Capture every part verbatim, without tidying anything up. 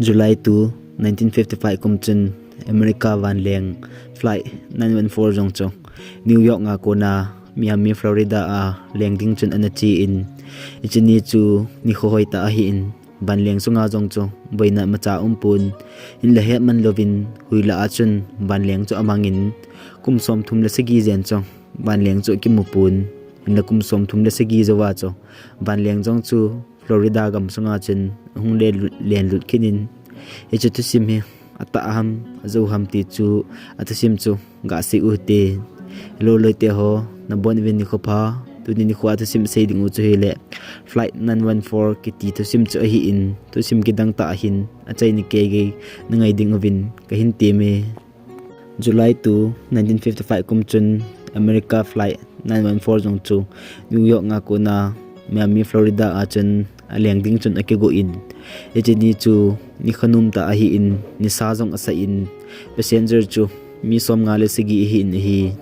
July two, nineteen fifty-five kum chun America vanleng flight nine one four jong chu New York a kona Miami, Florida a leng ding chun ana che in, hiche ni chu nikho hoitah ahin, vanleng sunga jong chu boina imacha umpon, hinla hetman louvin huilah a chun vanleng chu amangin, kum somthum le sagi jen chu vanleng chu akimu pon, hinla kum somthum le sagi jouva chu vanleng jong chu Florida gam sunga chun ahung len lut, len lut kit in, hiche thusim hi atah ham, ajou ham ti chu athusim chu gasei u hite. Hello loite ho, nabon uvin nikho pha. Tuni nikho a thusim sei ding u chu hile, Flight nine one four kiti thusim chu ahin, thusim kidang tah ahin, achaina gei gei nangai ding uvin kahin temme. July two, nineteen fifty-five kum chun America Flight nine one four jong chu New York a kona Miami, Florida a chun aleng ding chun akigo in, hiche ni chu nikho nomtah ahin, nisa jong asah in, passenger chu mi somnga le sagi ahin ahi.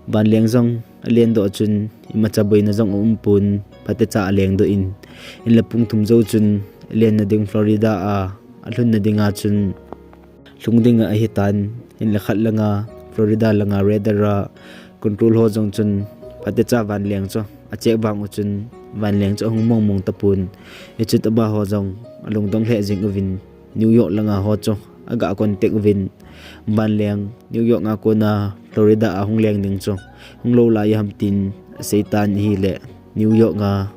Vanleng jong alendoh chun imacha boina jong aumpon, phatecha alengdoh in, hinla pung thum jou chun alenna ding Florida a alhunna dinga chun lhung dinga ahitan, hinla khat langa Florida langa radar a control ho jong chun phatecha vanleng chu acheck vang u chun vanleng chu ahung mong mong tapon, hichun amaho jong alungdong lheh jeng uvin, New York langa ho chu aga contact uvin, vanleng New York a kona Florida a hung leng ding chu hung lou lai ham tin aseitan ahile, New York a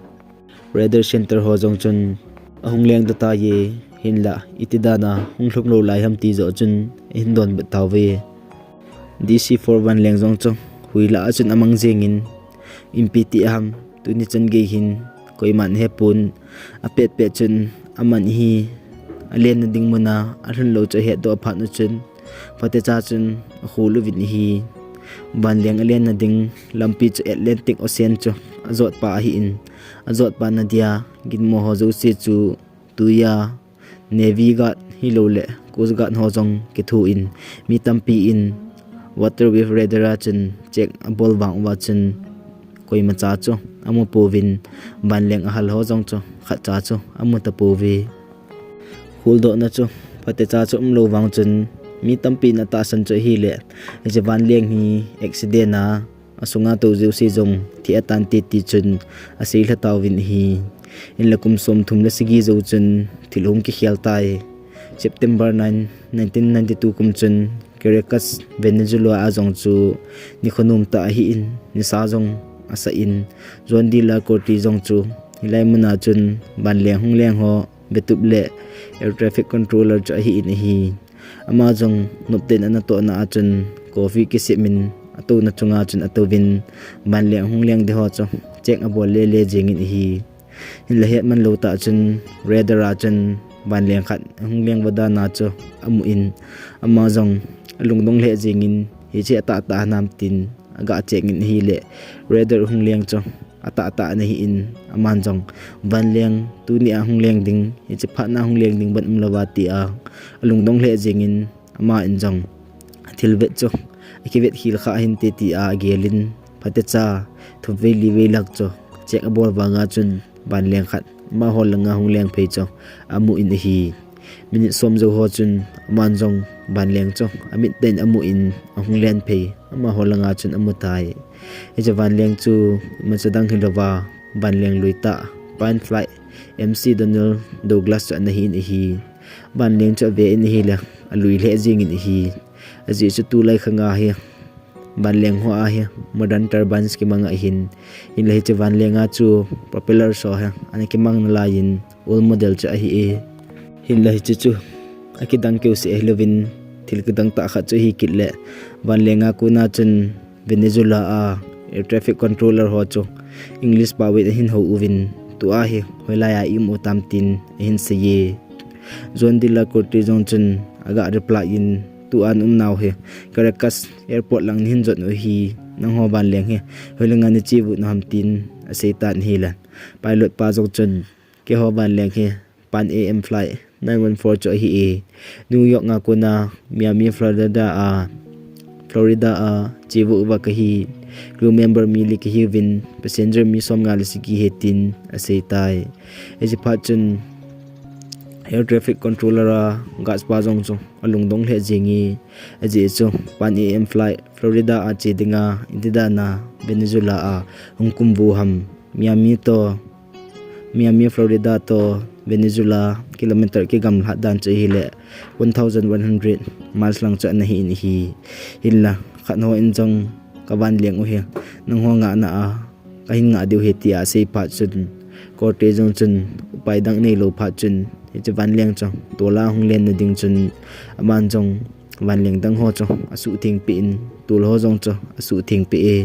radar center ho jong chun ahung lengdoh tai, hinla iti dana hung lhung lou lai ham ti joh chun ahin donbut tauve. DC four vanleng jong chu huilah a chun amang jengin, ipi ti ham, tuni chan gei hin koiman ahepon, apet pet chun aman ahi, alenna ding muna alhun lou chu ahetdoh phat u chun phatecha chun akhol uvin ahi. Vanleng alenna ding lampi chu Atlantic Ocean chu ajot pa ahin, ajot pa nadia ginmo ho jouse chu tuiya Navy Guard hilouleh Coast Guard ho jong kithoin, mi tampi in water wave radar a chun check abol vang uva chun koimacha chu amu pouvin, vanleng ahal ho jong chu khatcha chu amu tapouve. Kholdohna chu phatecha chu umlou vang chun mi tampi in atahsan chu ahile, hiche vanleng hi accident a asunga tou jouse jong thi atante ti chun aseilha tauvin ahi. Hinla kum somthum le sagi jou chun thil hung kikhel tai. September nine, nineteen ninety-two kum chun Caracas, Venezuela a jong chu nikho nomtah ahin, nisa jong asah in, Juan de la Corte jong chu hilai muna chun vanleng hung leng ho vetup le air traffic controller chu ahin ahi. Ama jong nopten anatohna a chun coffee kisem in atouna chunga chun atouvin, vanleng hung leng ding ho chu check abol lele jengin ahi. Hinla hetman lou tah chun radar a chun vanleng khat ahung leng va dan a chu amun, ama jong alungdong lheh jengin, hiche atahtah hinam tin aga check in ahile, radar hung leng chu atahtah ana hin, aman jong vanleng tunia hung leng ding, hiche phatna hung leng ding ban umlouva tia alungdong lheh jengin, aman jong thilvet chu akivet khel kha hinte tia agelin, phatecha thumvei livei lang chu check abol vanga chun vanleng khat amaho langa hung leng phei chu amun ahi. Minute som jou ho chun aman jong vanleng chu amit tah in amun ahung len phei amaho langa chun amutai. Hiche vanleng chu imacha dang hilouva vanleng lui tah, Prime Flight McDonnell Douglas chu ana hin ahi. Vanleng chu ave in ahile alui lheh jengin ahi. Ajeh chu tulai khanga hi vanleng ho a hi modern turbines kimang ahin, hinla hiche vanleng a chu propeller ho hi ana kimang nalaiyin old model chu ahi e. Hinla hiche chu akidang keuseh ahilouvin, thil kidang tah khat chu ahi kit le, vanleng a kona chun Venezuela a air traffic controller ho chu English paovin ahin hou uvin, tua hi hoilai a i um u tam tin ahin seiye. Juan de la Corte jong chun aga reply in, tua na umnau hi Caracas airport lang nahin jot u ahi, nangho vanleng hi hoilanga nache u ham tin aseitan ahile, pilot pa jong chun, keiho vanleng hi Pan Am Flight nine one four chu ahi e. New York a kona Miami, Florida a, Florida a che uva kahi. Crew member mi li kahiuvin, passenger mi somnga le sagi ahi tin aseitai. Hiche phat chun Air traffic controller a guards pa jong chu alungdong lheh jeng e, ajeh chu pan A M flight Florida a che dinga, iti dan a Venezuela a hung kum vo ham. Miami to, Miami, Florida to Venezuela kilometer kigamlat dan chu ahile one thousand one hundred miles lang chu ana hi in ahi. Hinla khat ho in jong ka vanleng u hi nangho ngahna a kahin ngah diu ahi tia asei phat chun, Corte jong chun upai dang neilou phat chun, hiche vanleng chu tol a hung len na ding chun, aman jong vanleng dang ho chu asuhtheng peh in, tol ho jong chu asuhtheng peh e.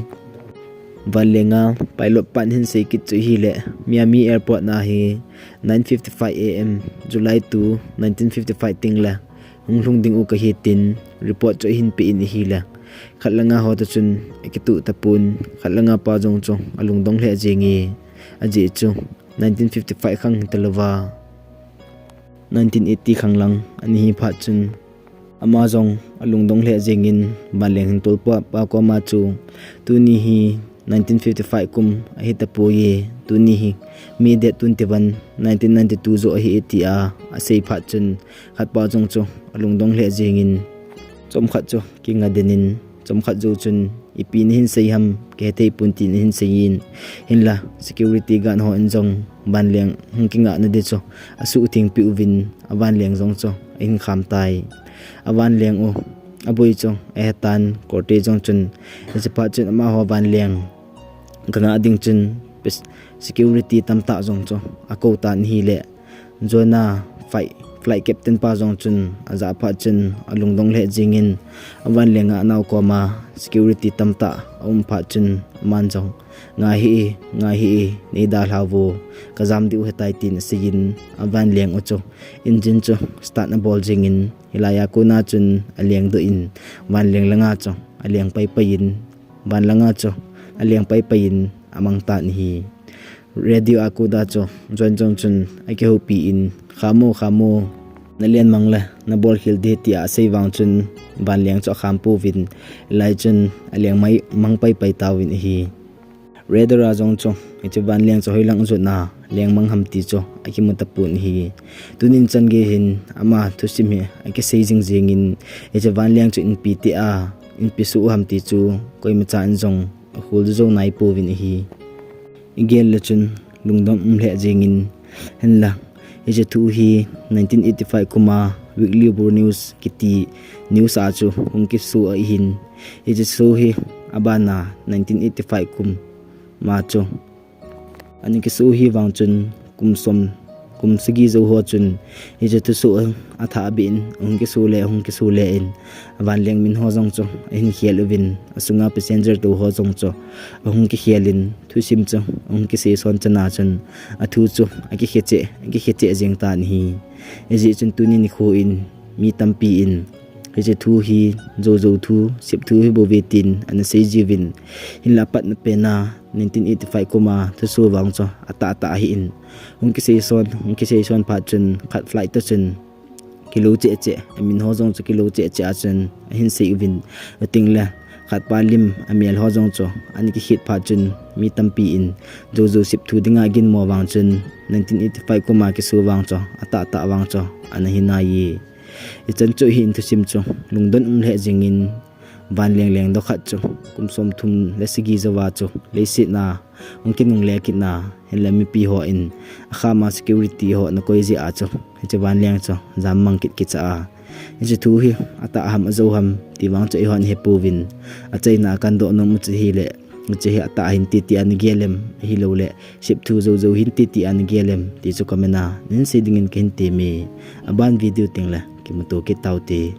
Vanleng a pilot pan ahin sei kit chu ahile, Miami Airport na hi nine fifty-five A M, July two, nineteen fifty-five teng le hung lhung ding u kahi tin report chu ahin pe in ahile, khat langa ho toh chun akituh tapon, khat langa pa jong chu alungdong lheh jeng e, ajeh chu nineteen fifty-five khang hita louva, nineteen eighty khang lang ana hi phat chun, ama jong alungdong lheh jeng in vanleng hin tol pa, pa koma chu, tuni hi nineteen fifty-five kum ahi tapoi e, tuni hi May date twenty-one, nineteen ninety-two joh ahi e tia asei phat chun, khat pa jong chu alungdong lheh jeng in, chomkhat chu kinga den in, chomkhat jou chun, ipi nahin sei ham, kihethei pon tin ahin sei in, hinla security guard ho in jong vanleng hung kingah na ding chu asuhtheng peh uvin, avanleng jong chu ahin kham tai. Avanleng u aboi chu ahetan, Corte jong chun, hiche phat chun amaho vanleng kangah ding chun, pes-, security tamtah jong chu akou tan ahile, John a flight, flight captain pa jong chun ajah phat chun alungdong lheh jeng in, avanleng a nao koma security tamtah aum phat chun, aman jong, ngai hih e, ngai hih e, nei dalha uvo, kajam diu ahitai tin asei in, avanleng u chu engine chu start abol jeng in, hilai a kona chun aleng doh in, vanleng langa chu aleng paipai in, van langa chu aleng paipai in amang tan ahi. Radio a kona chu John jong chun akihoupi in, kham o, kham o, nalen mang le nabol khel ding tia asei vang chun, vanleng chu akham pouvin, hilai chun aleng mai mang paipai tauvin ahi. Radar a jong chu hiche vanleng chu hoilang jot na leng mang ham ti chu akimu tapon ahi. Tunin chan gei hin ama thusim hi akisei jing jeng in, hiche vanleng chu inpi tia inpi soh u ham ti chu koimacha in jong akhol jou nai pouvin ahi. Igel le chun lungdon um lheh jeng in, hinla hiche thu hi nineteen eighty-five kum a Weekly Bor News kiti news a chu hung kiso ahin, hiche so hi abana nineteen eighty-five kum ma chu ana kiso hi vang chun, kum som, kum sagi jou ho chun hiche thuso athah beh in ahung kiso le, ahung kiso le in, vanleng min ho jong chu ahin khel uvin, asunga passenger tou ho jong chu ahung kikhel in, thusim chu ahung kiseison chana chun, athu chu akikhe cheh, akikhe cheh jeng tan ahi. Hijeh chun tuni nikho in mi tampi in hiche thu hi joujou thu, sep thu hibouve tin ana sei jiuvin, hinla apatna pen a nineteen eighty-five kum a thuso vang chu atahtah ahin, hung kiseison, hung kiseison phat chun khat flight toh chun kilou cheh cheh, amin ho jong chu kilou cheh cheh a chun ahin sei uvin, ating le khat pa lim amel ho jong chu ana kikhet phat chun, mi tampi in joujou sep thu dinga ginmo vang chun nineteen eighty-five kum a kiso vang chu atahtah vang chu ana hi nai e. Hichan chu hin thusim chu lungdon um lheh jeng in, vanleng leng doh khat chu kum somthum le sagi jouva chu leiset na hung kinungle kit na, hinla mipi ho in akham a security ho ana koi jeh a chu hiche vanleng chu jammang kit kicha a, hiche thu hi atah ham ajou ham ti vang chu eihon ihepouvin, achaina a kadoh nom u chu hile, hiche hi atah hinte tia nagel em, ahilouleh sep thu joujou hinte tia nagel em ti chu comment a nahin sei dingin kahin temme. Aban video teng le kimuto kit taute.